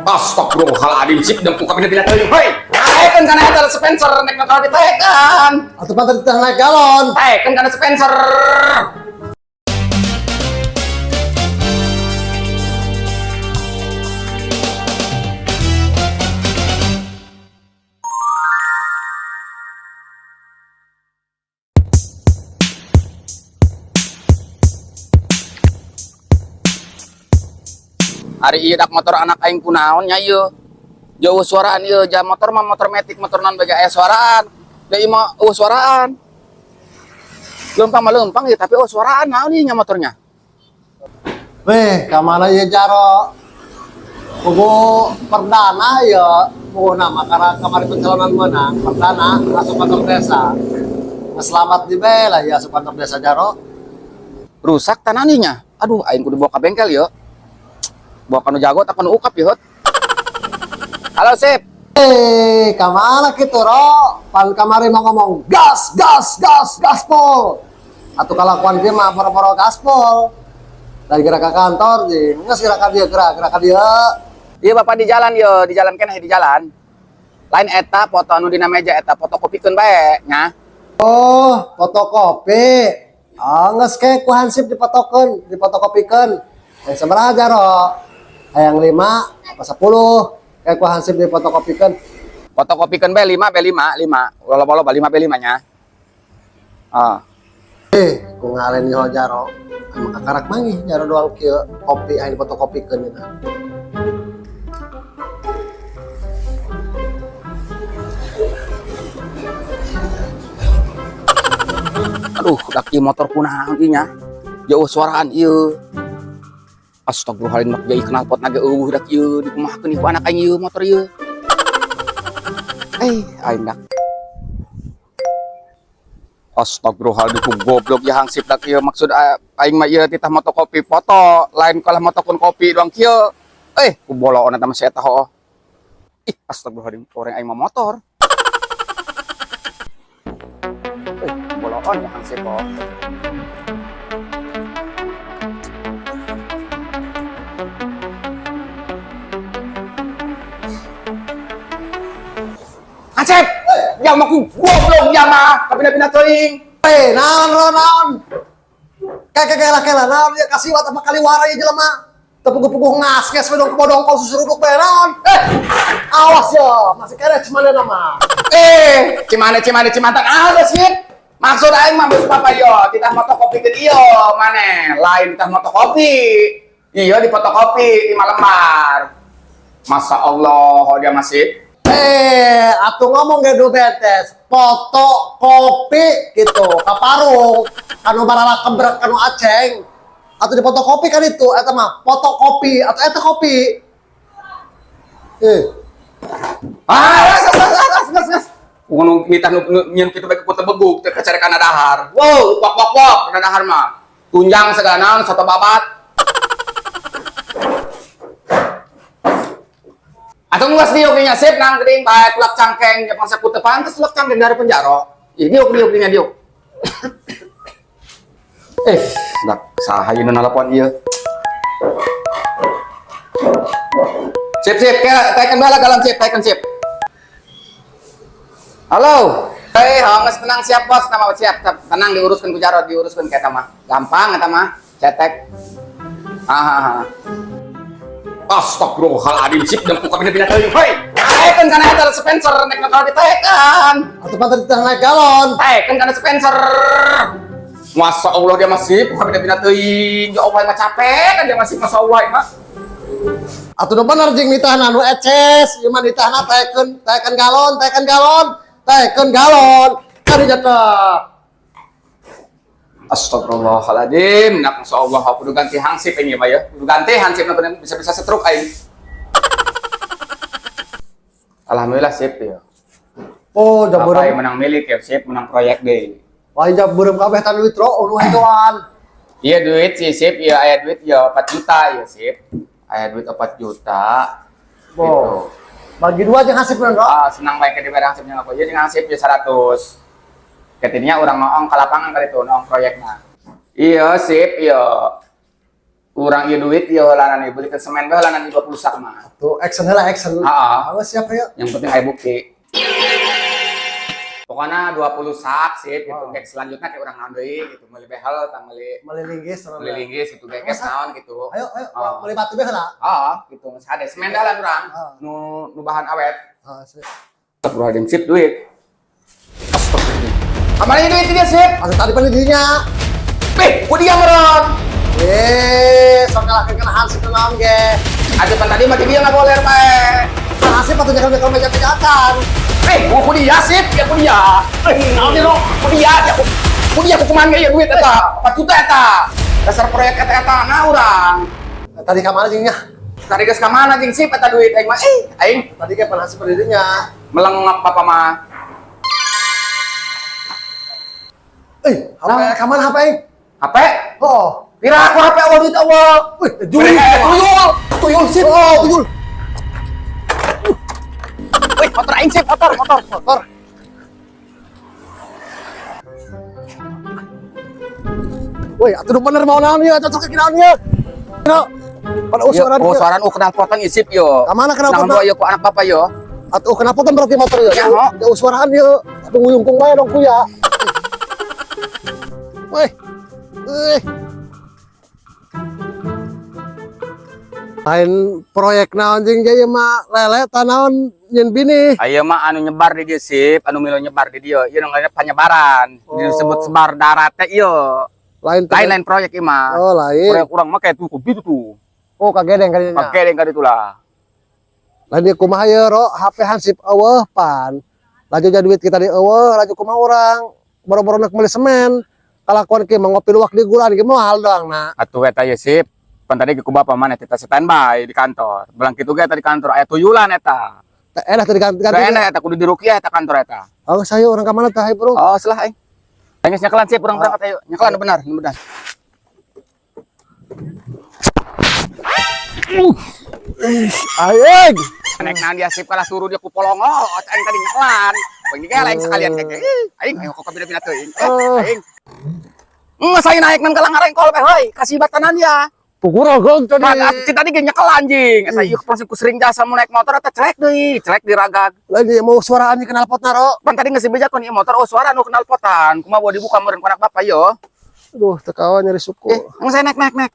Astagfirullahaladzim, sip dengku kabina bina teuing. Hoi, taekeun kana eta Spencer nek kalau ditaekan. Atuh pantes ditah naik galon. Taekeun kana Spencer. Ari ieu dak motor anak aing kunaon nya ieu. Jauh suaraan ieu, jam motor mah motor metik motor non bagi aya suaraan. Da ieu mah eueuh suaraan. Leumpang mah leumpang ieu tapi eueuh suaraan naon ieu nya motornya. Weh, kamana ieu Jaro? Pugu perdana ya, pugu nama karena kemarin pencalonan menang, perdana asup kantor desa. Selamat di bae lah ya asup kantor desa Jaro. Rusak tananinya. Aduh, aing kudu bawa ka bengkel yo. Bawa kanu jago tak kanu ukap ya, Hot. Halo, Sip. Eh, kamana kitu Ro? Pan kamari mau ngomong gas, gas, gas, gaspol. Atau kalakuan dia mah poro-poro gaspol. Dari gerak ke kantor, jeung geus gerak ka dieu, gerak, gerak ka dieu. Iya Bapak di jalan yo, di jalan keneh di jalan. Lain eta foto anu dina meja eta fotokopikeun bae nya. Oh, fotokopi. Ah, geus ke ku hansip dipotokeun, dipotokopikeun. Yang sabaraha Jaro? Hayang 5 apa 10? Kayak ku hansip dipotokopikeun. Fotokopikeun bae 5 bae 5, 5. Loba-loba 5 bae 5 nya. Ah. Eh, ku ngalen ieu Jaro. Emang kakarak manggih Jaro doang kieu kopi aya dipotokopikeun eta. Aduh, dak ieu motor kunaon ieu nya. Jauh suaraan ieu. Astagfirullahaladzim, dak jadi knalpot naga eueuh dak ieu dikumahakeun ieu ku anak aing ieu motor ieu. Eh, aing dak. Astagfirullahaladzim, ku goblok ya hangsip dak ieu maksud aing mah ieu titah motokopi foto, lain kalah motokun kopi doang kieu. Eh, ku boloon eta mah si eta hooh. Ih, astagfirullahaladzim, orang aing mah motor. Eh, boloon ya hangsip kok. Hansip! Ya mah ku goblok ya mah, kabina-bina teuing. Eh, naon Ro naon? Kayak kayak kela naon ya kasih wat apa kali warai jelema. Teu puguh-puguh ngas-nges we dong kebodongkol susuruduk bae naon. Eh, awas ya, masih kere cimande nama. Eh, cimane cimane cimantan ah sih. Maksud aing mah bos papa yo, titah motokopikeun ieu maneh, lain titah motokopi. Iya di fotokopi 5 lembar. Masa Allah dia masih Eh, atuh ngomong ge du betes, foto kopi gitu, kaparung, anu barala kebrek anu aceng. Atau di fotokopi kan itu, eta mah fotokopi atau eta kopi. Eh, Ah, gas gas gas gas gas. Nu nitah nu nyeun kitu bae ku tebeguk teu kacare kana dahar. Wow, wak wak wak kana dahar mah. Tunjang segala naon soto babat. Atau nggak diuk nya sip nang geuning bae tulak cangkeng nya pangsa ku teu pantes tulak cangkeng dari penjara. Ih diuk diuk dinya diuk. Eh, dak saha ieu nu nalapon ieu. Sip sip, kayak taekeun bae lah galon sip, taekeun sip. Halo. Hei, honges tenang siap bos, nama siap, tenang diuruskan ku Jarod, diuruskan ka eta mah. Gampang eta mah, cetek. Ah. Astagfirullahaladzim, sip dengku kabina bina teuing. Hoi, taekeun kana eta Spencer nek kalau ditaekan. atuh pantes ditah naik galon. Taekeun kana Spencer. Masa Allah dia masih kabina bina teuing. Ya Allah, mah capek kan dia masih masa Allah mah. Atuh nu bener jeung nitahna nu eces, ieu mah nitahna taekeun, taekeun galon, taekeun galon, taekeun galon. Kadinya teh. Astagfirullahaladzim, nak masya Allah, aku kudu ganti hansip ini mah ya. Kudu ganti hansip bisa-bisa setruk aing. Alhamdulillah sip ya. Oh, jam Bapak yang beureum. menang milik ya, sip menang proyek deh. Wah, jam beureum kabeh tan duit ro, nu hedoan. Iya duit sih sip, iya aya duit ya 4 juta ya sip. Aya duit 4 juta. Bo. Gitu. Bagi dua jeung hansip ro. Ah, senang baik ke diberi hansipnya aku. Iya jeung hansip ya 100. Ketinya orang noong ke lapangan kali itu, noong proyeknya. Iya sip, iya. Kurang ieu duit ieu heulanan ieu, belikeun semen bae heulanan 20 sak mah. Tuh, action heula, action. Heeh. Awas, siap ya. Yang penting aya bukti. Pokoknya 20 sak sih gitu. Oh. Kayak selanjutnya kayak urang naon deui gitu, meuli behel tah, meuli Meuli linggis. Meuli linggis gitu, kayak naon gitu. Ayo, ayo, Oh. meuli batu bae heula. Ah, gitu. Geus hade semen dalan urang. Ah. Nu nu bahan awet. Ah, sip. Astagfirullahaladzim, sip duit. Astagfirullahaladzim. Kamana duit dia, sip? Atuh tadi pan di dinya. Eh, ku dia meureun. Eh, sok ngalahkeun kana hansip naon ge. Aja pan tadi mah di dia ngagoler bae. Nah, hansip atuh jangan jangan meja-mejakan. Eh, ku dia sip, ya ku dia. Eh, naon dia, ku dia, ya ku dia ku kumaha ge ieu duit eta? 4 juta eta. Dasar proyek eta eta na urang. Nah, tadi ka mana jingnya? Tadi geus ka mana jeung sip eta duit aing mah? Eh, aing Tadi ge pan hansip di dinya. Melengap bapak mah. Eh, HP Nah. ka mana HP aing? HP? Oh. Pira aku HP awal duit awal. Wih, juri. Eh, tuyul. Tuyul sip. Oh, tuyul. Wih, motor aing sip, motor, motor. Motor. Woi, atuh nu bener mau naon ieu? Cocok ke naon ieu? No. Pada Yo, suara oh, suaraan oh knalpotan isip yo. Ka mana knalpotna? Nang yo ku anak bapak yo. Atuh knalpotan berarti motor ieu. Ya, ho. Jauh suaraan ieu. Atuh nguyungkung bae dong kuya. Woi. Wih. Lain proyek naon jeung ieu mah lele tanaon nyen bini. Ayo mah anu nyebar di dieu sip, anu milo nyebar di dieu. Ieu nu ngaranna panyebaran. Oh. Disebut sebar darat teh ieu. Lain Lain lain proyek ieu mah. Oh, lain. Proyek urang mah kayak tuh gitu tuh. Oh, kagedeng kadinya. Kagedeng ka ditu lah. Lain dia kumaha ye, Ro, HP hansip eueuh pan. Laju jadi duit kita di eueuh, laju kumaha urang. Boro-boro nek meuli semen. Kalakuan kieu mah ngopi luwak di gulan ge moal doang na. Atuh eta ye sip. Pan tadi ku bapak mana kita standby di kantor. Belang kitu ge eta di kantor aya tuyulan eta. Teh enak teh diganti-ganti. Teu enak eta kudu dirukiah eta kantor eta. Oh, saya orang ka mana tah, Bro? Oh, salah aing. Aing geus nyekelan sip, urang berangkat ayo. Nyekelan benar, benar. Aing. Naik naon dia sip kalah turu dia ku polongo, aing tadi nyekelan. Poing ge lain sekalian keke. Aing ayo kok bina-bina teuing. Oh. Aing. Nggak saya naik nan kalang ngarengkol teh heuy, kasih batanan ya. Pukul tadi. Nah, atuh tadi ge nyekel anjing. Eta ieu proses ku sering jasa mau naik motor eta celek deui, celek di ragag. Lagi mau suaraan knalpotna, Ro. Pan tadi geus dibejakeun ieu motor oh suara nu knalpotan. Kumaha bawa dibuka meureun ku anak bapak yo. Aduh, teu kawan nyeri suku. Eh, nggak saya naik naik naik.